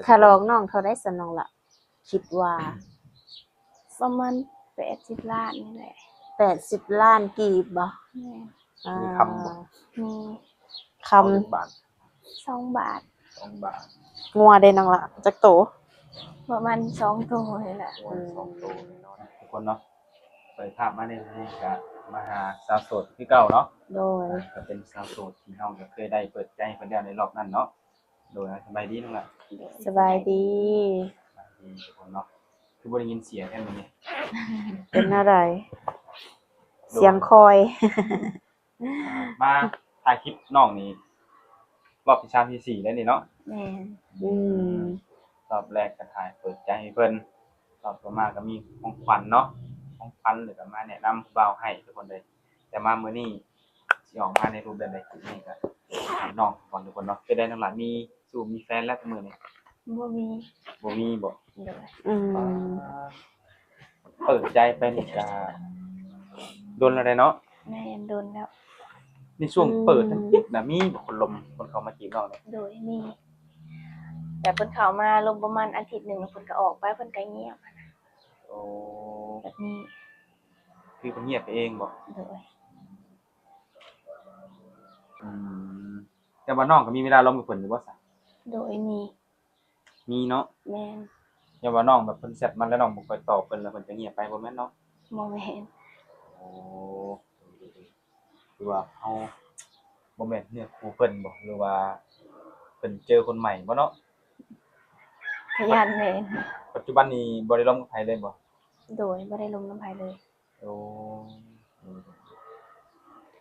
ຄ່າດອກນ້ອງເທົ່າໃດຊັ້ນນ້ອງລະ? ຄິດວ່າ ປະມານແປດສິບລ້ານນີ້ແຫຼະ. ແປດສິບລ້ານກີບບໍ່? ແມ່ນ. ອ່າ ມີຄຳບໍ່? ມີ. ຄຳ ເອົາຈັກບາດ? ສອງບາດ. ສອງບາດ. ງົວເດນ້ອງລະ ຈັກໂຕ? ປະມານສອງໂຕນີ້ແຫຼະ. ງົວສອງໂຕແນ່ນອນທຸກຄົນເນາະ. ເປີດພາບມາໃນນີ້ກະມາຫາສາວໂສດຄືເກົ່າເນາະ. ໂດຍ. ກະເປັນສາວໂສດທີ່ເຮົາກະເຄີຍໄດ້ເປີດໃຈໃຫ້ເພິ່ນແລ້ວໃນຮອບນັ້ນເນາະ. ໂດຍ. ສະບາຍດີນ້ອງລະ. ໂດຍ. ສະບາຍດີ. ສະບາຍດີທຸກຄົນເນາະ. ຄືບໍ່ໄດ້ຍິນສຽງແທ້ມື້ນີ້? ເປັນແນວໃດ? ໂດຍ. ສຽງຄອຍ. ອ່າ ມາຖ່າຍຄລິບນ້ອງນີ້ ຮອບທີສາມທີສີ່ແລ້ວນີ້ເນາະ. ແມ່ນ. ອືມ ຮອບແລກກະຖ່າຍເປີດໃຈໃຫ້ເພິ່ນ ຮອບຕໍ່ມາກະມີຂອງຂວັນເນາະ ຂອງຂວັນ ແລ້ວກະມາແນະນຳຜູ້ບ່າວໃຫ້ທຸກຄົນເລີຍ. ແຕ່ມາມື້ນີ້ຊິອອກມາໃນຮູບແບບໃດ ຄລິບນີ້ກະຖາມນ້ອງກ່ອນທຸກຄົນເນາະ. ເປັນໃດນ້ອງຫຼ້າ ມີຊູ້ມີແຟນແລ້ວທຸກມື້ນີ້? ບໍ່ມີ. ບໍ່ມີບໍ? ໂດຍ. ອືມ ອ່າ ເປີດໃຈໄປນີ້ກະດົນແລ້ວເດເນາະ? ແມ່ນ ດົນແລ້ວ. ໃນຊ່ວງເປີດ ອືມ ທັງປິດນະ ມີບໍ່ຄົນລົມ ຄົນເຂົ້າມາຈີບນ້ອງນີ້? ໂດຍ ມີ. ແຕ່ເພິ່ນເຂົ້າມາລົມປະມານອາທິດໜຶ່ງ ແລ້ວເພິ່ນກະອອກໄປ ເພິ່ນກະງຽບ. ໂອ້ ແບບນີ້. ຄືເພິ່ນງຽບໄປເອງບໍ? ໂດຍ. ອືມ ແຕ່ວ່ານ້ອງກະມີເວລາລົມກັບເພິ່ນຢູ່ບໍ່ຊະ? ໂດຍ ມີ. ມີເນາະ? ແມ່ນ. ຍ້ອນວ່ານ້ອງແບບເພິ່ນແຊັດມາແລ້ວນ້ອງບໍ່ຄ່ອຍຕອບເພິ່ນ ແລ້ວເພິ່ນກະງຽບໄປ ບໍ່ແມ່ນເນາະ? ບໍ່ແມ່ນ. ໂອ້ ຄືວ່າເຮົາບໍ່ແມ່ນເນື້ອຄູ່ເພິ່ນບໍ ຫຼືວ່າເພິ່ນເຈີຄົນໃໝ່ບໍເນາະ? ກະຢ້ານແມ່ນ. ປັດຈຸບັນນີ້ບໍ່ໄດ້ລົມກັບໃຜເລີຍບໍ? ໂດຍ ບໍ່ໄດ້ລົມນຳໃຜເລີຍ. ໂອ້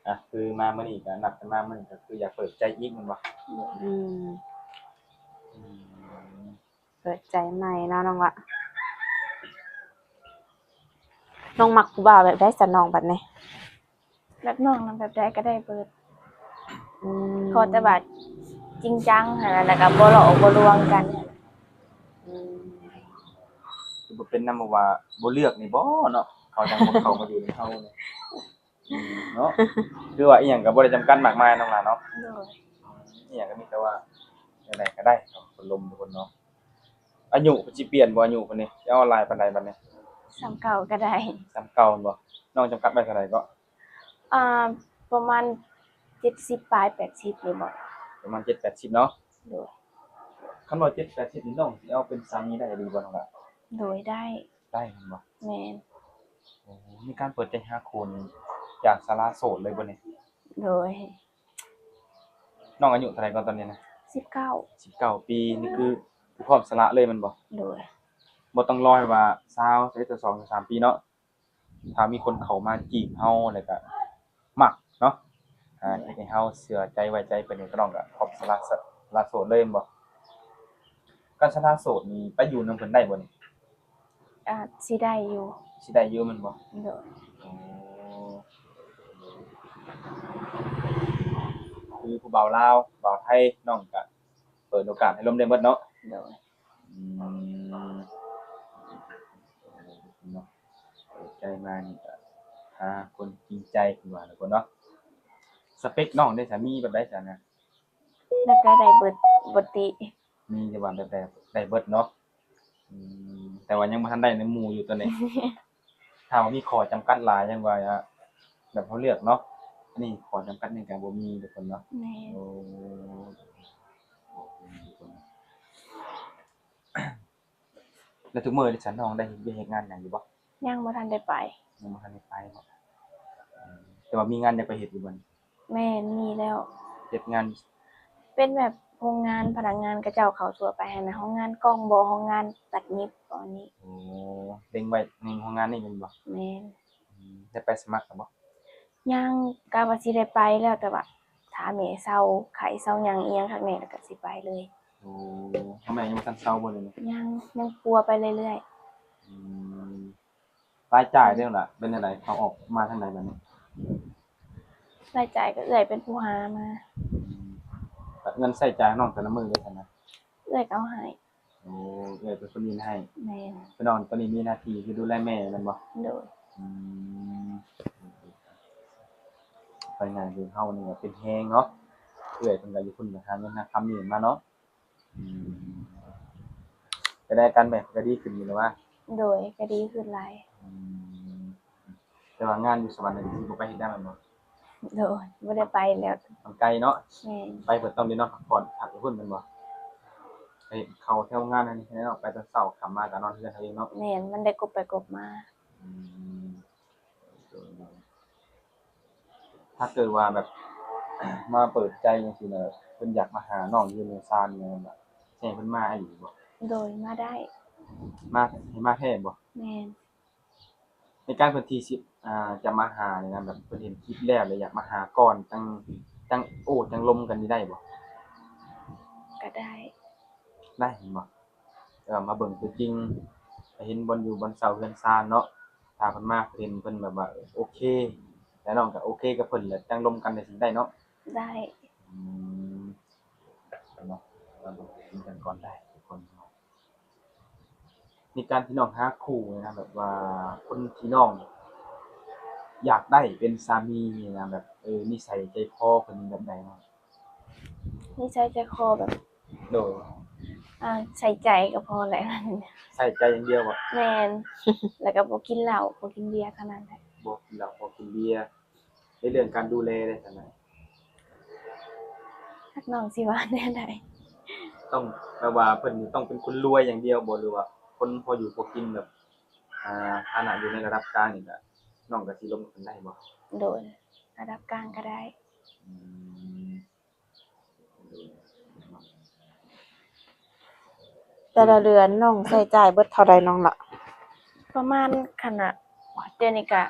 ອາ ຄືມາມື້ນີ້ກະນັດກັນມາມື້ນີ້ກະຄືຢາກເປີດໃຈອີກແມ່ນບໍ່? ອືມ ອືມ ເປີດໃຈໃໝ່ເນາະນ້ອງລະ. ນ້ອງມັກຜູ້ບ່າວແບບໃດຊັ້ນນ້ອງບັດນີ້? ແບບນ້ອງນະ ແບບໃດກະໄດ້ເບີດ. ອືມ ຂໍແຕ່ວ່າຈິງຈັງຫັ້ນນະ ແລ້ວກະບໍ່ຫຼອກບໍ່ລວງກັນ. ອືມ ຄືບໍ່ເປັນນຳ ເພາະວ່າບໍ່ເລືອກນີ້ບໍເນາະ ເຂົາຈັ່ງບໍ່ເຂົ້າມາຢູ່ນຳເຮົານີ້ເນາະ. ຄືວ່າອີ່ຫຍັງກະບໍ່ໄດ້ຈຳກັດມາກມາຍນ້ອງຫຼ້າເນາະ. ໂດຍ. ອີ່ຫຍັງກະມີແຕ່ວ່າແນວໃດກະໄດ້ເນາະ ຄົນລົມທຸກຄົນເນາະ. ອາຍຸເພິ່ນຊິປ່ຽນບໍ່ ອາຍຸເພິ່ນນີ້ຊິເອົາຫຼາຍປານໃດບັດນີ້? ສ່ຳເກົ່າກະໄດ້. ສ່ຳເກົ່າແມ່ນບໍ່? ນ້ອງຈຳກັດໄວ້ເທົ່າໃດເກາະ? ອ່າ ປະມານເຈັດສິບປາຍ ແປດສິບນີ້ບໍ? ປະມານເຈັດແປດສິບເນາະ. ໂດຍ. ຄັນວ່າເຈັດແປດສິບນີ້ ນ້ອງຊິເອົາເປັນສາມີໄດ້ອີ່ຫຼີບໍ່ນ້ອງລະ? ໂດຍ ໄດ້. ໄດ້ແມ່ນບໍ່? ແມ່ນ. ໂອ້ ມີການເປີດໃຈຫາຄູ່ນີ້ ຢາກສະຫຼະໂສດເລີຍບໍ່ນີ້? ໂດຍ. ນ້ອງອາຍຸເທົ່າໃດເກາະຕອນນີ້ນະ? ສິບເກົ້າ. ສິບເກົ້າປີ ນີ້ຄືຄືພ້ອມສະຫຼະເລີຍແມ່ນບໍ່? ໂດຍ. ບໍ່ຕ້ອງລໍໃຫ້ວ່າຊາວ ຊາວເອັດ ຊາວສອງ ຊາວສາມປີເນາະ. ຖ້າມີຄົນເຂົ້າມາຈີບເຮົາ ແລ້ວກະມັກເນາະ ອາ ເຮັດໃຫ້ເຮົາເຊື່ອໃຈໄວ້ໃຈເພິ່ນນີ້ ນ້ອງກະພ້ອມສະຫຼະ ສະ ສະຫຼະໂສດເລີຍແມ່ນບໍ່? ການສະຫຼະໂສດນີ້ໄປຢູ່ນຳເພິ່ນໄດ້ບໍ່ນີ້? ອາ ຊິໄດ້ຢູ່. ຊິໄດ້ຢູ່ແມ່ນບໍ່? ໂດຍ. ໂອ້ ຄືຜູ້ບ່າວລາວ ບ່າວໄທ ນ້ອງກະເປີດໂອກາດໃຫ້ລົມໄດ້ໝົດເນາະ? ໂດຍ. ອືມ ເນາະ ເປີດໃຈມານີ້ກະຫາຄົນຈິງໃຈ ເພິ່ນວ່າແຫຼະເນາະ. ສະເປັກນ້ອງເດ ສາມີແບບໃດຊັ້ນນະ? ແບບໃດໄດ້ເບິດ ບໍ່ຕິ. ມີແຕ່ວ່າແບບໃດໄດ້ເບິດເນາະ. ອືມ ແຕ່ວ່າຍັງບໍ່ທັນໄດ້ນຳໝູ່ຢູ່ຕອນນີ້. ຖ້າວ່າມີຂໍ້ຈຳກັດຫຼາຍ ຍັງວ່າແບບເຮົາເລືອກເນາະ. ອັນນີ້ຂໍ້ຈຳກັດຫຍັງກະບໍ່ມີທຸກຄົນເນາະ. ແມ່ນ. ໂອ້ ແລ້ວທຸກມື້ນີ້ຊັ້ນ ນ້ອງໄດ້ເຮັດວຽກເຮັດງານຫຍັງຢູ່ບໍ່? ຍັງບໍ່ທັນໄດ້ໄປ. ຍັງບໍ່ທັນໄດ້ໄປເນາະ. ອືມ ແຕ່ວ່າມີງານຢາກໄປເຮັດຢູ່ບໍ່ນີ້? ແມ່ນ ມີແລ້ວ. ເຮັດງານ ເປັນແບບໂຮງງານ ພະນັກງານເຂົາເຈົ້າເຂົ້າທົ່ວໄປຫັ້ນນະ ໂຮງງານກ່ອງບໍ ໂຮງງານຕັດຫຍິບປະມານນີ້. ໂອ້ ເລັງໄວ້ໃນໂຮງງານນີ້ແມ່ນບໍ່? ແມ່ນ. ອືມ ໄດ້ໄປສະໝັກແລ້ວບໍ່? ຍັງ ກະວ່າຊິໄດ້ໄປແລ້ວ ແຕ່ວ່າຖ້າແມ່ເຊົາໄຂ້ເຊົາຫຍັງອີ່ຫຍັງຄັກແນ່ ແລ້ວກະຊິໄປເລີຍ. ໂອ້ ຖ້າແມ່ຍັງບໍ່ທັນເຊົາບໍ່ນີ້? ຍັງ ຍັງປົວໄປເລື້ອຍໆ. ອືມ ລາຍຈ່າຍເດ້ລະ ເປັນຈັ່ງໃດ? ເຂົ້າອອກມາທາງໃດບັດນີ້? ລາຍຈ່າຍກະເອື້ອຍເປັນຜູ້ຫາມາ. ອືມ ແລ້ວເງິນໃຊ້ຈ່າຍຂອງນ້ອງແຕ່ລະມື້ເດຊັ້ນນະ? ເອື້ອຍກະເອົາໃຫ້. ໂອ້ ເອື້ອຍເປັນຄົນຍື່ນໃຫ້. ແມ່ນ. ຄືນ້ອງຕອນນີ້ມີໜ້າທີ່ຄືດູແລແມ່ແມ່ນບໍ່? ໂດຍ. ອືມ ໄປງານຄືເຮົານີ້ກະເປັນແຮງເນາະ ເອື້ອຍເພິ່ນກະຢູ່ພຸ້ນກະຫາເງິນຫາຄຳນີ້ມາເນາະ. ອືມ ໄດ້ອາການໃໝ່ ກໍດີຂຶ້ນຢູ່ແລ້ວວະ? ໂດຍ ກໍດີຂຶ້ນຫຼາຍ. ອືມ ແຕ່ວ່າງານຢູ່ສະຫວັນນີ້ຄືບໍ່ໄປເຮັດແລ້ວແມ່ນບໍ່? ໂດຍ ບໍ່ໄດ້ໄປແລ້ວ. ມັນໄກເນາະ? ແມ່ນ. ໄປເພິ່ນຕ້ອງໄດ້ນອນພັກຜ່ອນ ພັກຢູ່ພຸ້ນແມ່ນບໍ່? ໄປເຂົ້າແຖວງານນັ້ນນີ້ເນາະ ໄປຕອນເຊົ້າ ຄ່ຳມາກໍນອນເຮືອນເຮົາເອງເນາະ? ແມ່ນ ມັນໄດ້ກົບໄປກົບມາ. ອືມ ໂດຍ ໂດຍ. ຖ້າເກີດວ່າແບບ ມາເປີດໃຈຈັ່ງຊີ້ນະ ເພິ່ນຢາກມາຫານ້ອງຢູ່ເມືອງຊານແມ່ນບໍ່? ຊິໃຫ້ເພິ່ນມາອີກຢູ່ບໍ່? ໂດຍ ມາໄດ້. ມາ ໃຫ້ມາແທ້ບໍ່? ແມ່ນ. ໃນການເພິ່ນທີ່ຊິ ອ່າ ຈະມາຫານີ້ນະ ແບບເພິ່ນເຫັນຄລິບແລ້ວ ແລ້ວຢາກມາຫາກ່ອນ ຈັ່ງ ຈັ່ງໂອ້ ຈັ່ງລົມກັນນີ້ໄດ້ບໍ່? ກໍໄດ້. ໄດ້ແມ່ນບໍ່? ແຕ່ວ່າມາເບິ່ງຕົວຈິງ ໃຫ້ເຫັນບ່ອນຢູ່ບ່ອນເຊົ່າເຮືອນຊານເນາະ. ຖ້າເພິ່ນມາເຫັນເພິ່ນແບບວ່າໂອເຄ ແລ້ວນ້ອງກໍໂອເຄກັບເພິ່ນ ແລ້ວຈັ່ງລົມກັນໄດ້ ຊິໄດ້ເນາະ? ໄດ້. ອືມ ເນາະ ເບິ່ງກັນກ່ອນໄດ້ທຸກຄົນເນາະ. ໃນການທີ່ນ້ອງຫາຄູ່ນີ້ນະ ແບບວ່າຄົນທີ່ນ້ອງຢາກໄດ້ເປັນສາມີນີ້ນະ ແບບ ເອີ ນິໄສໃຈຄໍເພິ່ນແບບໃດເນາະ? ນິໄສໃຈຄໍແບບ ໂດຍ ອ່າ ໃສ່ໃຈກໍພໍແຫຼະ. ໃສ່ໃຈຢ່າງດຽວບໍ່? ແມ່ນ. ແລ້ວກໍບໍ່ກິນເຫຼົ້າ ບໍ່ກິນເບຍເທົ່ານັ້ນແຫຼະ. ບໍ່ກິນເຫຼົ້າ ບໍ່ກິນເບຍ. ໃນເລື່ອງການດູແລເດຊັ້ນນະ? ຈັກນ້ອງຊິວ່າແນວໃດ? ຕ້ອງແບບວ່າເພິ່ນນີ້ຕ້ອງເປັນຄົນລວຍຢ່າງດຽວບໍ່ ຫຼືວ່າຄົນພໍຢູ່ພໍກິນ ແບບ ອ່າ ຖານະຢູ່ໃນລະດັບກາງນີ້ກະ ນ້ອງກະຊິລົມກັບເພິ່ນໄດ້ບໍ່? ໂດຍ ລະດັບກາງກະໄດ້. ອືມ ແຕ່ລະເດືອນນ້ອງໃຊ້ຈ່າຍເບິດເທົ່າໃດນ້ອງລະ? ປະມານ ຄັນວ່າ ດຽວນີ້ກະ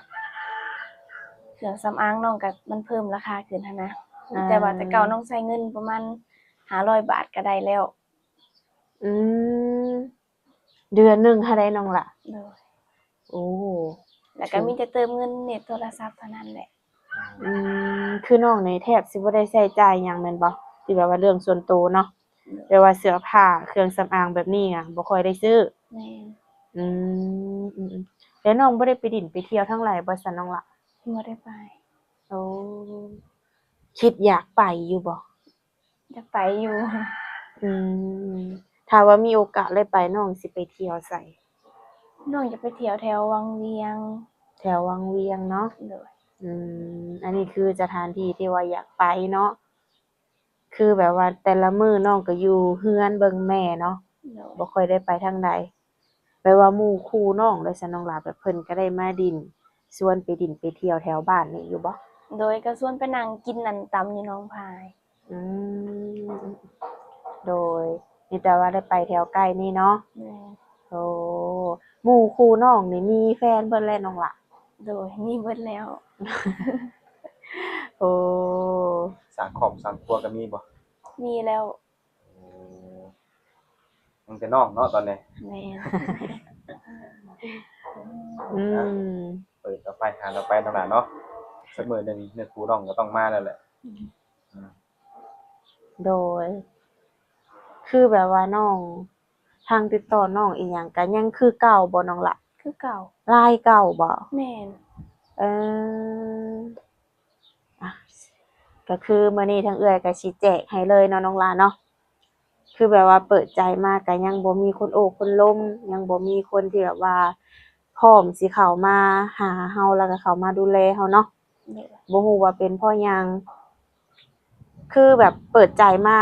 ເຄື່ອງສຳອາງນ້ອງກະມັນເພີ່ມລາຄາຂຶ້ນຫັ້ນນະ. ອ່າ ແຕ່ວ່າແຕ່ເກົ່ານ້ອງໃຊ້ເງິນປະມານຫ້າຮ້ອຍບາດກະໄດ້ແລ້ວ. ອືມ ເດືອນໜຶ່ງເທົ່າໃດນ້ອງລະ? ໂດຍ. ໂອ້ ແລ້ວກໍ ຖືກ ມີແຕ່ເຕີມເງິນເນັດໂທລະສັບເທົ່ານັ້ນແຫຼະ. ອືມ ຄືນ້ອງນີ້ແທບຊິບໍ່ໄດ້ໃຊ້ຈ່າຍຫຍັງແມ່ນບໍ່? ທີ່ແບບວ່າເລື່ອງສ່ວນໂຕເນາະ. ໂດຍ. ແບບວ່າເສື້ອຜ້າເຄື່ອງສຳອາງແບບນີ້ອະ ບໍ່ຄ່ອຍໄດ້ຊື້. ແມ່ນ. ອືມ ອືມໆ ແລ້ວນ້ອງບໍ່ໄດ້ໄປດິນໄປທ່ຽວທາງໃດບໍ່ຊັ້ນນ້ອງລະ? ບໍ່ໄດ້ໄປ. ໂອ້ ຄິດຢາກໄປຢູ່ບໍ່? ຢາກໄປຢູ່. ອືມ ຖ້າວ່າມີໂອກາດໄດ້ໄປ ນ້ອງຊິໄປທ່ຽວໃສ? ນ້ອງຢາກໄປທ່ຽວແຖວວັງວຽງ. ແຖວວັງວຽງເນາະ? ໂດຍ. ອືມ ອັນນີ້ຄືສະຖານທີ່ທີ່ວ່າຢາກໄປເນາະ. ຄືແບບວ່າແຕ່ລະມື້ນ້ອງກໍຢູ່ເຮືອນເບິ່ງແມ່ເນາະ. ໂດຍ. ບໍ່ຄ່ອຍໄດ້ໄປທາງໃດ. ແບບວ່າໝູ່ຄູ່ນ້ອງເດ້ຊັ້ນນ້ອງຫຼ້າ ແບບເພິ່ນກໍໄດ້ມາດິນ ຊວນໄປດິນໄປທ່ຽວແຖວບ້ານນີ້ຢູ່ບໍ່? ໂດຍ ກໍຊວນໄປນັ່ງກິນອັນຕຳຢູ່ໜອງພາຍ. ອືມ ໂດຍ ມີແຕ່ວ່າໄດ້ໄປແຖວໃກ້ນີ້ເນາະ. ແມ່ນ. ໂອ້ ໝູ່ຄູ່ນ້ອງນີ້ມີແຟນເບິດແລ້ວນ້ອງຫຼ້າ? ໂດຍ ມີເບິດແລ້ວ. ໂອ້ ສ້າງຄອບສ້າງຄົວກໍມີບໍ່? ມີແລ້ວ. ໂອ້ ຍັງແຕ່ນ້ອງເນາະຕອນນີ້. ແມ່ນ. ອືມ ເປີດຕໍ່ໄປ ຫາຕໍ່ໄປນ້ອງຫຼ້າເນາະ. ສັກມື້ໜຶ່ງເນື້ອຄູ່ນ້ອງກໍຕ້ອງມາແລ້ວແຫຼະ. ອືມ ໂດຍ ຄືແບບວ່ານ້ອງ ທາງຕິດຕໍ່ນ້ອງອີ່ຫຍັງກໍຍັງຄືເກົ່າບໍ່ນ້ອງຫຼ້າ? ຄືເກົ່າ. ລາຍເກົ່າບໍ່? ແມ່ນ. ເອີ ອ່ະ ກໍຄືມື້ນີ້ທາງເອື້ອຍກໍຊິແຈກໃຫ້ເລີຍເນາະນ້ອງຫຼ້າເນາະ. ຄືແບບວ່າເປີດໃຈມາກໍຍັງບໍ່ມີຄົນໂອ້ຄົນລົມ ຍັງບໍ່ມີຄົນທີ່ແບບວ່າພ້ອມຊິເຂົ້າມາຫາເຮົາ ແລ້ວກໍເຂົ້າມາດູແລເຮົາເນາະ. ໂດຍ. ບໍ່ຮູ້ວ່າເປັນເພາະຫຍັງ ຄືແບບເປີດໃຈມາ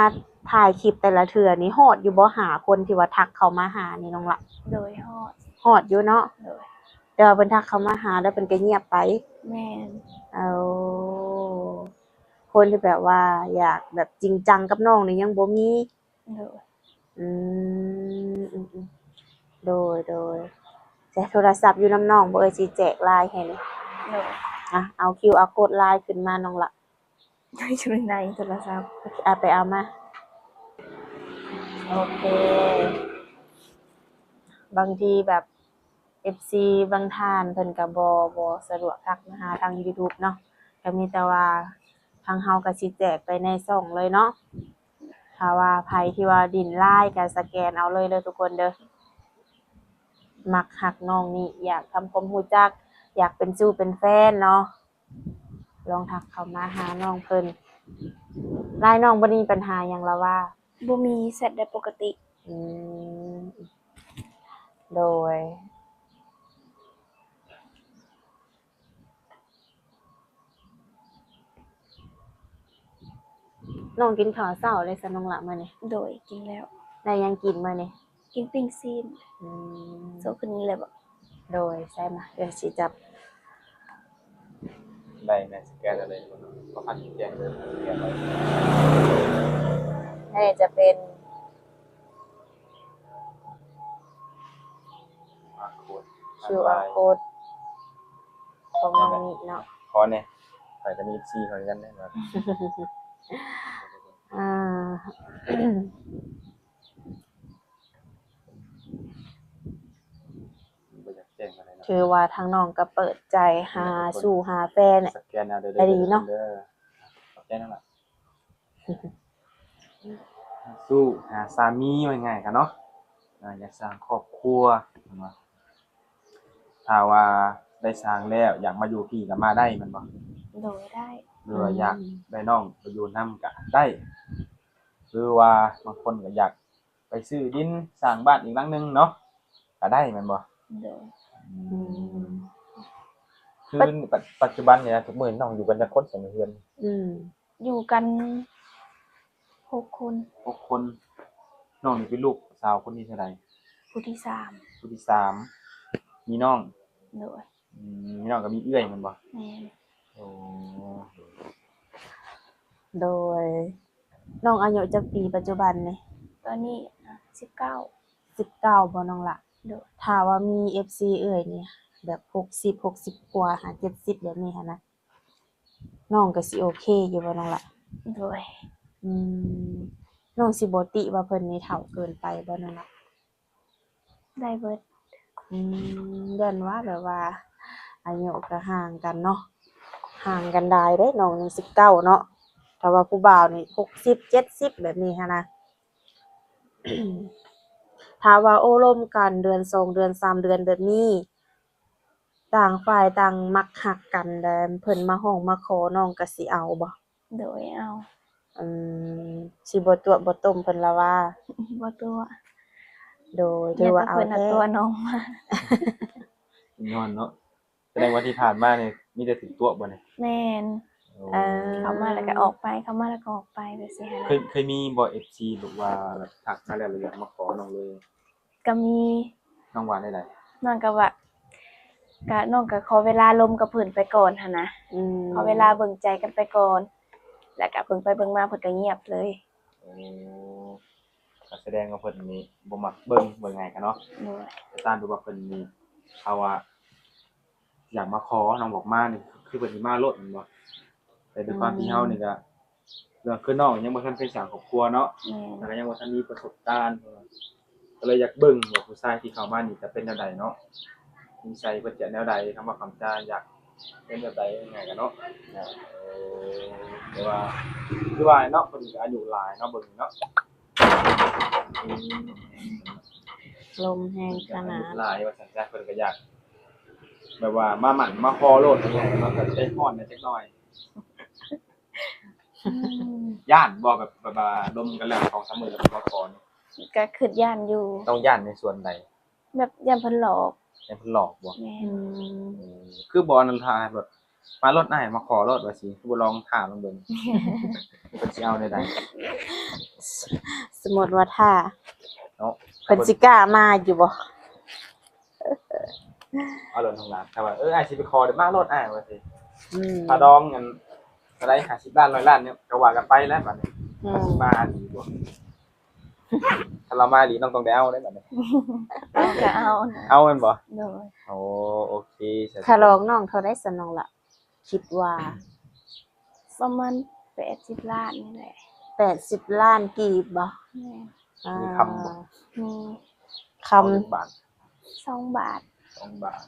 ຖ່າຍຄລິບແຕ່ລະເທື່ອນີ້ ຮອດຢູ່ບໍ່ ຫ້າຄົນທີ່ວ່າທັກເຂົ້າມາຫານີ້ນ້ອງຫຼ້າ? ໂດຍ ຮອດ. ຮອດຢູ່ເນາະ. ໂດຍ. ແຕ່ວ່າເພິ່ນທັກເຂົ້າມາຫາແລ້ວເພິ່ນກໍງຽບໄປ. ແມ່ນ. ເອົາ ຄົນທີ່ແບບວ່າຢາກແບບຈິງຈັງກັບນ້ອງນີ້ຍັງບໍ່ມີ. ໂດຍ. ອືມ ອືມໆ ໂດຍ ໂດຍ. ແຈກໂທລະສັບຢູ່ນຳນ້ອງບໍ່ເອີຍ? ຊິແຈກລາຍໃຫ້ນີ້. ໂດຍ. ອ່ະ ເອົາຄິວອາໂຄດລາຍຂຶ້ນມານ້ອງຫຼ້າ. ຢູ່ໃນໂທລະສັບ. ເອົາໄປເອົາມາ. ໂອເຄ ບາງທີແບບ ເອັຟຊີ ບາງທ່ານເພິ່ນກໍບໍ່ ບໍ່ສະດວກທັກມາຫາທາງຢູທູບເນາະ ກໍມີແຕ່ວ່າທາງເຮົາກໍຊິແຈກໄປໃນຊ່ອງເລີຍເນາະ. ຖ້າວ່າໃຜທີ່ວ່າດິນຫຼາຍກໍສະແກນເອົາເລີຍເດີທຸກຄົນເດີ. ມັກຮັກນ້ອງນີ້ ຢາກທຳຄວາມຮູ້ຈັກ ຢາກເປັນຊູ້ເປັນແຟນເນາະ ລອງທັກເຂົ້າມາຫານ້ອງເພິ່ນ. ລາຍນ້ອງບໍ່ໄດ້ມີບັນຫາຫຍັງລະວ່າ? ບໍ່ມີ ແຊັດໄດ້ປົກກະຕິ. ອືມ ນ້ອງກິນເຂົ້າເຊົ້າແລ້ວຊະນ້ອງຫຼ້າມື້ນີ້? ໂດຍ ກິນແລ້ວ. ໄດ້ຫຍັງກິນມື້ນີ້? ກິນປີ້ງຊີ້ນ. ອືມ ໂຊຂຶ້ນນີ້ເລີຍບໍ? ໂດຍ ໃສ່ມາ ດຽວຊິຈັບ. ໄດ້ແມ່ນສະແກນເອົາເລີຍ ບໍ່ທັນສະແກນເລີຍ ສະແກນໄວ້. ນີ້ຈະເປັນ QR code ຂອງນ້ອງມິເນາະ. ຂໍແດ່ ຂ້ອຍກໍມີ ເອັຟຊີ ເຂົາຄືກັນເດ້. ອ່າ ບໍ່ຢາກແຈ້ງປານໃດເນາະ. ຖືວ່າທາງນ້ອງກໍເປີດໃຈຫາ ແມ່ນ ສູ່ຫາແຟນ ສະແກນເອົາເດີ ໄດ້ດີເນາະ. ເດີ ຂອບໃຈນຳລະ. ສູ້ຫາສາມີ ວ່າງ່າຍໆກັນເນາະ. ອ່າ ຢາກສ້າງຄອບຄົວ ເຫັນບໍ່? ຖ້າວ່າໄດ້ສ້າງແລ້ວ ຢາກມາຢູ່ພີ້ກໍມາໄດ້ແມ່ນບໍ່? ໂດຍ ໄດ້. ຫຼືວ່າ ອືມ ຢາກໄດ້ນ້ອງໄປຢູ່ນຳກໍໄດ້ ຫຼືວ່າບາງຄົນກໍຢາກໄປຊື້ດິນສ້າງບ້ານອີກຫຼັງໜຶ່ງເນາະ ກໍໄດ້ແມ່ນບໍ່? ໂດຍ. ອືມ ອືມ ຄືປັດ ປັດຈຸບັນນີ້ນະ ທຸກມື້ນີ້ນ້ອງຢູ່ກັນຈັກຄົນໃນເຮືອນ? ອືມ ຢູ່ກັນຫົກຄົນ. ຫົກຄົນ. ນ້ອງນີ້ເປັນລູກສາວຄົນທີເທົ່າໃດ? ຜູ້ທີສາມ. ຜູ້ທີສາມ. ມີນ້ອງ? ໂດຍ. ອືມ ມີນ້ອງກໍມີເອື້ອຍແມ່ນບໍ່? ແມ່ນ. ໂອ້ ໂດຍ. ນ້ອງອາຍຸຈັກປີປັດຈຸບັນນີ້? ຕອນນີ້ສິບເກົ້າ. ສິບເກົ້າບໍ່ນ້ອງຫຼ້າ? ໂດຍ. ຖ້າວ່າມີເອັຟຊີເອື້ອຍນີ້ ແບບຫົກສິບ ຫົກສິບກວ່າ ຫາເຈັດສິບແບບນີ້ຫັ້ນນະ ນ້ອງກໍຊິໂອເຄຢູ່ບໍ່ນ້ອງຫຼ້າ? ໂດຍ. ອືມ ນ້ອງຊິບໍ່ຕິວ່າເພິ່ນນີ້ເຖົ້າເກີນໄປບໍ່ນ້ອງຫຼ້າ? ໄດ້ເບິດ. ອືມ ຢ້ານວ່າແບບວ່າອາຍຸກໍຫ່າງກັນເນາະ ຫ່າງກັນຫຼາຍເດ້ ນ້ອງຍັງສິບເກົ້າເນາະ ຖ້າວ່າຜູ້ບ່າວນີ້ຫົກສິບ ເຈັດສິບແບບນີ້ຫັ້ນນະ. ຖ້າວ່າໂອ້ລົມກັນເດືອນ ສອງເດືອນ ສາມເດືອນແບບນີ້ ຕ່າງຝ່າຍຕ່າງມັກຮັກກັນ ແລ້ວເພິ່ນມາຮ້ອງມາຂໍ ນ້ອງກໍຊິເອົາບໍ່? ໂດຍ ເອົາ. ອືມ ຊິບໍ່ຕົວະບໍ່ຕົ້ມເພິ່ນລະວ່າ? ບໍ່ຕົວະ. ໂດຍ ຖືວ່າເອົາແທ້. ຕົວະນ້ອງມາ. ຍ້ອນເນາະ ສະແດງວ່າທີ່ຜ່ານມານີ້ມີແຕ່ຖືກຕົວະບໍ່ນີ້? ແມ່ນ. ໂອ້ ເອີ ເຂົ້າມາແລ້ວກໍອອກໄປ ເຂົ້າມາແລ້ວກໍອອກໄປ ແບບຊີ້ຫັ້ນນະ. ເຄີຍ ເຄີຍມີບໍ່ເອັຟຊີ ຫຼືວ່າແບບທັກມາແລ້ວ ຫຼືຢາກມາຂໍນ້ອງເລີຍ? ກໍມີ. ນ້ອງວ່າແນວໃດ? ນ້ອງກໍວ່າ ກະ ນ້ອງກໍຂໍເວລາລົມກັບເພິ່ນໄປກ່ອນຫັ້ນນະ. ອືມ ຂໍເວລາເບິ່ງໃຈກັນໄປກ່ອນ ແລ້ວກະເບິ່ງໄປເບິ່ງມາເພິ່ນກໍງຽບເລີຍ. ໂອ້ ກໍສະແດງວ່າເພິ່ນນີ້ບໍ່ມັກເບິ່ງ ເບິ່ງງ່າຍກັນເນາະ. ໂດຍ. ແຕ່ຕາມທີ່ວ່າເພິ່ນນີ້ ເຮົາວ່າ ຢາກມາຂໍ ນ້ອງບອກມານີ້ ຄືເພິ່ນຊິມາໂລດແມ່ນບໍ່? ແຕ່ດ້ວຍຄວາມທີ່ເຮົານີ້ກໍ ອືມ ເລື່ອງຄືນ້ອງຍັງບໍ່ທັນເຄີຍສ້າງຄອບຄົວເນາະ. ແມ່ນ. ແລ້ວກໍຍັງບໍ່ທັນມີປະສົບການ ກໍເລີຍຢາກເບິ່ງວ່າຜູ້ຊາຍທີ່ເຂົ້າມານີ້ຈະເປັນແນວໃດເນາະ ນິໄສເພິ່ນຈະແນວໃດ ຄຳເວົ້າຄຳຈາຢາກເປັນແບບໃດ ງ່າຍກັນເນາະ. ເອີ ແຕ່ວ່າ ຄືວ່າເນາະ ເພິ່ນກໍອາຍຸຫຼາຍເນາະ ເບິ່ງເນາະ. ອືມ ລົມແຮງຂະໜາດ ເພິ່ນກໍອາຍຸຫຼາຍວ່າຊັ້ນຊະ ເພິ່ນກໍຢາກແບບວ່າມາໝັ້ນມາຂໍໂລດ ເນາະ ກໍໃຈຮ້ອນແດ່ຈັກໜ້ອຍ. ອືມ ຢ້ານບໍ່ ແບບ ແບບວ່າລົມກັນແລ້ວສອງສາມມື້ແລ້ວມາຂໍນີ້? ກໍຄິດຢ້ານຢູ່. ຕ້ອງຢ້ານໃນສ່ວນໃດ? ແບບຢ້ານເພິ່ນຫຼອກ. ຢ້ານເພິ່ນຫຼອກບໍ່? ແມ່ນ. ອືມ ເອີ ຄືບໍ່ອັນນັ້ນ ຖ້າໃຫ້ລົດ ມາລົດອ້າຍ ມາຂໍໂລດວ່າຊີ້ ຄືບໍ່ລອງຖ້າລອງເບິ່ງ ເພິ່ນຊິເອົາແນວໃດ? ສົມມຸດວ່າຖ້າເນາະ ເພິ່ນຊິກ້າມາຢູ່ບໍ່? ເອົາໂລດນ້ອງຫຼ້າ ຖ້າວ່າ ເອີ ອ້າຍຊິໄປຂໍ ເດີ ມາໂລດອ້າຍວ່າຊີ້. ອືມ ຄ່າດອງອັນເທົ່າໃດ ຫ້າສິບລ້ານ ຮ້ອຍລ້ານນີ້ ກໍວ່າກັນໄປແລ້ວບັດນີ້. ອືມ ວ່າຊິມາອີ່ຫຼີບໍ່? ຄັນລາວມາອີ່ຫຼີ ນ້ອງຕ້ອງໄດ້ເອົາເດ້ບັດນີ້. ເອົາກໍເອົານະ. ເອົາແມ່ນບໍ່? ໂດຍ. ໂອ້ ໂອເຄ ຄ່າດອງນ້ອງເທົ່າໃດຊັ້ນນ້ອງລະ? ຄິດວ່າປະມານແປດສິບລ້ານນີ້ແຫຼະ. ແປດສິບລ້ານກີບບໍ່? ແມ່ນ. ມີຄຳບໍ່? ອ່າ ມີ. ຄຳ ເອົາຈັກບາດ? ສອງບາດ. ສອງບາດ.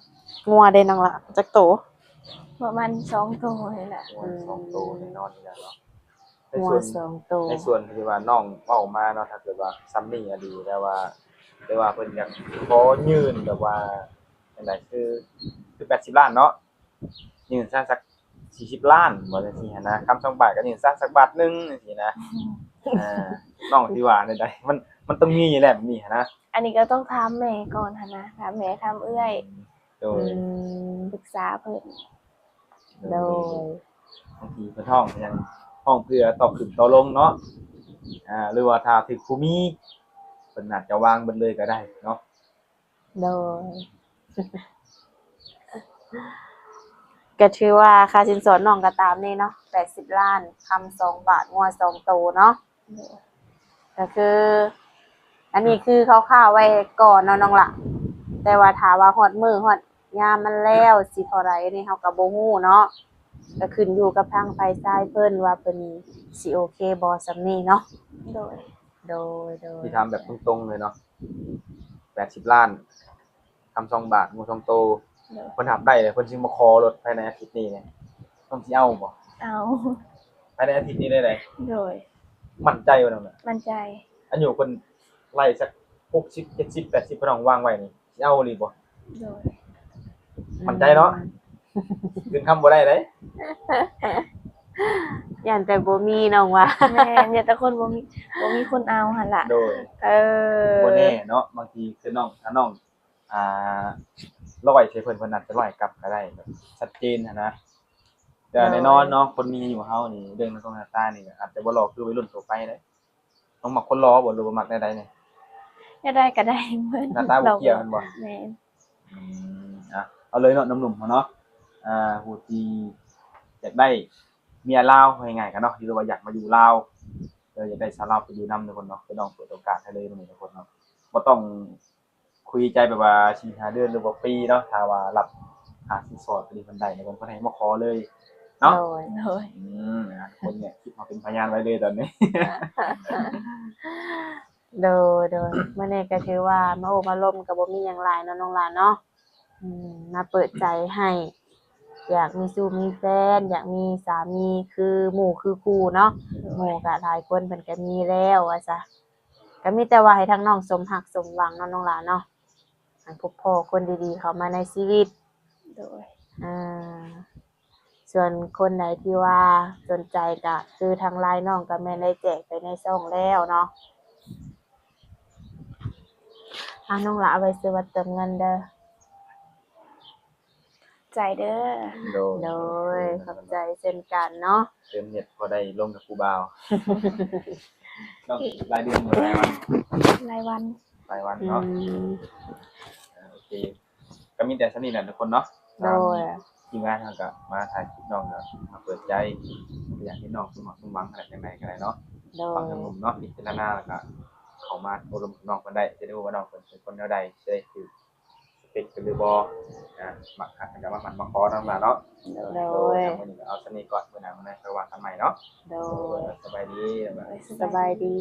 ງົວເດ້ນ້ອງລະ ຈັກໂຕ? ປະມານສອງໂຕນີ້ແຫຼະ. ງົວສອງໂຕແນ່ນອນຢູ່ແລ້ວເນາະ. ໃນສ່ວນ ງົວສອງໂຕ ໃນສ່ວນທີ່ວ່ານ້ອງເວົ້າມາເນາະ ຖ້າເກີດວ່າສ່ຳນີ້ກໍດີ ແຕ່ວ່າ ແຕ່ວ່າເພິ່ນຢາກຂໍຍື່ນແບບວ່າຈັ່ງໃດ ຄື ຄືແປດສິບລ້ານເນາະ ຍື່ນຊະສັກສີ່ສິບລ້ານ ບໍ່ ຈັ່ງຊີ້ຫັ້ນນະ. ຄຳສອງບາດກໍຍື່ນຊະສັກບາດໜຶ່ງ ຈັ່ງຊີ້ນະ. ອືມ ເອີ ນ້ອງຊິວ່າແນວໃດ? ມັນ ມັນຕ້ອງມີແຫຼະແບບນີ້ຫັ້ນນະ. ອັນນີ້ກໍຕ້ອງຖາມແມ່ກ່ອນຫັ້ນນະ ຖາມແມ່ ຖາມເອື້ອຍ. ໂດຍ. ອືມ ປຶກສາເພິ່ນ. ໂດຍ ໂດຍ. ບາງທີເພິ່ນຮ້ອງຫຍັງ ຮ້ອງເພື່ອຕໍ່ຂຶ້ນຕໍ່ລົງເນາະ ອ່າ ຫຼືວ່າຖ້າຖືກຜູ້ມີ ເພິ່ນອາດຈະວາງເບິດເລີຍກໍໄດ້ເນາະ. ໂດຍ ກໍຖືວ່າຄ່າສິນສອດນ້ອງກໍຕາມນີ້ເນາະ ແປດສິບລ້ານ ຄຳສອງບາດ ງົວສອງໂຕເນາະ. ໂດຍ ກໍຄື ອັນນີ້ຄືຄ່າວໆໄວ້ກ່ອນເນາະນ້ອງຫຼ້າ ແຕ່ວ່າຖ້າວ່າຮອດມື້ຮອດຍາມມັນແລ້ວ ຊິເທົ່າໃດນີ້ເຮົາກໍບໍ່ຮູ້ເນາະ ກໍຂຶ້ນຢູ່ກັບທາງຝ່າຍຊາຍເພິ່ນວ່າເພິ່ນຊິໂອເຄບໍ່ສ່ຳນີ້ເນາະ. ໂດຍ ໂດຍ ໂດຍ ທີ່ຖາມແບບຕົງໆເລີຍເນາະ ແປດສິບລ້ານ ຄຳສອງບາດ ງົວສອງໂຕ ໂດຍ ເພິ່ນຮັບໄດ້ເລີຍ ເພິ່ນຊິມາຂໍລົດພາຍໃນອາທິດນີ້ນີ້ ນ້ອງຊິເອົາບໍ່? ເອົາ ພາຍໃນອາທິດນີ້ເລີຍໃດ໋? ໂດຍ ໝັ້ນໃຈບໍ່ນ້ອງ? ໝັ້ນໃຈ. ອາຍຸເພິ່ນໄລ່ສັກຫົກສິບ ເຈັດສິບ ແປດສິບ ພີ່ນ້ອງວາງໄວ້ນີ້ ຊິເອົາອີ່ຫຼີບໍ່? ໂດຍ ໝັ້ນໃຈເນາະ ອືມ ຄືນຄຳບໍ່ໄດ້ເດ້ ຢ້ານແຕ່ບໍ່ມີນ້ອງວ່າ. ແມ່ນ ຢ້ານແຕ່ຄົນບໍ່ມີ ບໍ່ມີຄົນເອົາຫັ້ນລະ. ໂດຍ ເອີ ບໍ່ແນ່ເນາະ ບາງທີຄືນ້ອງ ຖ້ານ້ອງ ອ່າ ຮ້ອຍໃສ່ເພິ່ນ ເພິ່ນອາດຈະຮ້ອຍກັບກໍໄດ້ ແບບຊັດເຈນຫັ້ນນະ. ແຕ່ ໂດຍ ແນ່ນອນເນາະ ຄົນມີອາຍຸເຮົານີ້ ເລື່ອງໜ້າຕົງໜ້າຕານີ້ກໍອາດຈະບໍ່ຫຼໍ່ຄືໄວລຸ້ນທົ່ວໄປເດ້. ນ້ອງມັກຄົນຫຼໍ່ບໍ່ ຫຼືວ່າມັກແນວໃດແດ່? ແນວໃດກໍໄດ້ເບິດ ໜ້າຕາບໍ່ກ່ຽວແມ່ນບໍ່? ແມ່ນ ອືມ ອ່ະ ເອົາເລີຍເນາະ ໜຸ່ມໆເຮົາເນາະ ອ່າ ຜູ້ທີ່ຢາກໄດ້ເມຍລາວ ເວົ້າງ່າຍໆກັນເນາະ ຫຼືວ່າຢາກມາຢູ່ລາວ ເອີ ຢາກໄດ້ສາວລາວໄປຢູ່ນຳ ທຸກຄົນເນາະ ເພິ່ນນ້ອງເປີດໂອກາດໃຫ້ເລີຍມື້ນີ້ ທຸກຄົນເນາະ ບໍ່ຕ້ອງຄຸຍໃຈແບບວ່າສີ່ຫ້າເດືອນ ຫຼືວ່າປີເນາະ ຖ້າວ່າຮັບຄ່າສິນສອດຕົວນີ້ເພິ່ນໄດ້ ແລ້ວເພິ່ນໃຫ້ມາຂໍເລີຍເນາະ. ໂດຍ ໂດຍ ອືມ ທຸກຄົນນີ້ ຄລິບເຮົາເປັນພະຍານໄວ້ເລີຍຕອນນີ້. ໂດຍ ໂດຍ ມື້ນີ້ກໍຖືວ່າມາໂອ້ມາລົມ ກໍບໍ່ມີຫຍັງຫຼາຍເນາະນ້ອງຫຼ້າເນາະ ອືມ ມາເປີດໃຈໃຫ້ ຢາກມີຊູ້ມີແຟນ ຢາກມີສາມີຄືໝູ່ຄືຄູ່ເນາະ. ໂດຍ ໝູ່ກໍຫຼາຍຄົນເພິ່ນກໍມີແລ້ວວ່າຊະ ກໍມີແຕ່ວ່າໃຫ້ທາງນ້ອງສົມຮັກສົມຫວັງເນາະນ້ອງຫຼ້າເນາະ ໃຫ້ພົບພໍ້ຄົນດີໆເຂົ້າມາໃນຊີວິດ. ໂດຍ ອ່າ ສ່ວນຄົນໃດທີ່ວ່າສົນໃຈກໍຄືທາງລາຍນ້ອງກໍແມ່ນໄດ້ແຈກໄປໃນຊ່ອງແລ້ວເນາະ. ອ່າ ນ້ອງຫຼ້າເອົາໄວ້ຊື້ບັດເຕີມເງິນເດີ. ໃຈເດີ. ໂດຍ ໂດຍ ຂອບໃຈເຊັ່ນກັນເນາະ ເຕີມເນັດພໍໄດ້ລົມກັບຜູ້ບ່າວ. ຕ້ອງລາຍເດືອນບໍ່ ລາຍວັນ? ລາຍວັນ ລາຍວັນເນາະ. ອືມ ອ່າ ໂອເຄ ກໍມີແຕ່ສ່ຳນີ້ແຫຼະທຸກຄົນເນາະ. ໂດຍ ທາງທີມງານເຮົາກໍມາຖ່າຍຄລິບນ້ອງ ກໍມາເປີດໃຈ ຢາກເຫັນນ້ອງສົມຫວັງ ສົມຫວັງຂະໜາດຈັ່ງໃດກໍໄດ້ເນາະ. ໂດຍ ຟັງທາງໜຸ່ມເນາະ ພິຈາລະນາ ແລ້ວກໍເຂົ້າມາໂອ້ລົມກັບນ້ອງເພິ່ນໄດ້ ຈະໄດ້ຮູ້ວ່ານ້ອງເພິ່ນເປັນຄົນແນວໃດ ຈະໄດ້ຖືກ ສະເປັກກັນຫຼືບໍ່ ອ່າ ມັກຮັກກັນກໍມາໝັ້ນມາຂໍນຳລະເນາະ. ໂດຍ ໂດຍ ມື້ນີ້ກໍເອົາສ່ຳນີ້ກ່ອນ ມື້ໜ້າມື້ໃນຄ່ອຍວ່າກັນໃໝ່ເນາະ. ໂດຍ ໂດຍ ສະບາຍດີ ສະບາຍດີ.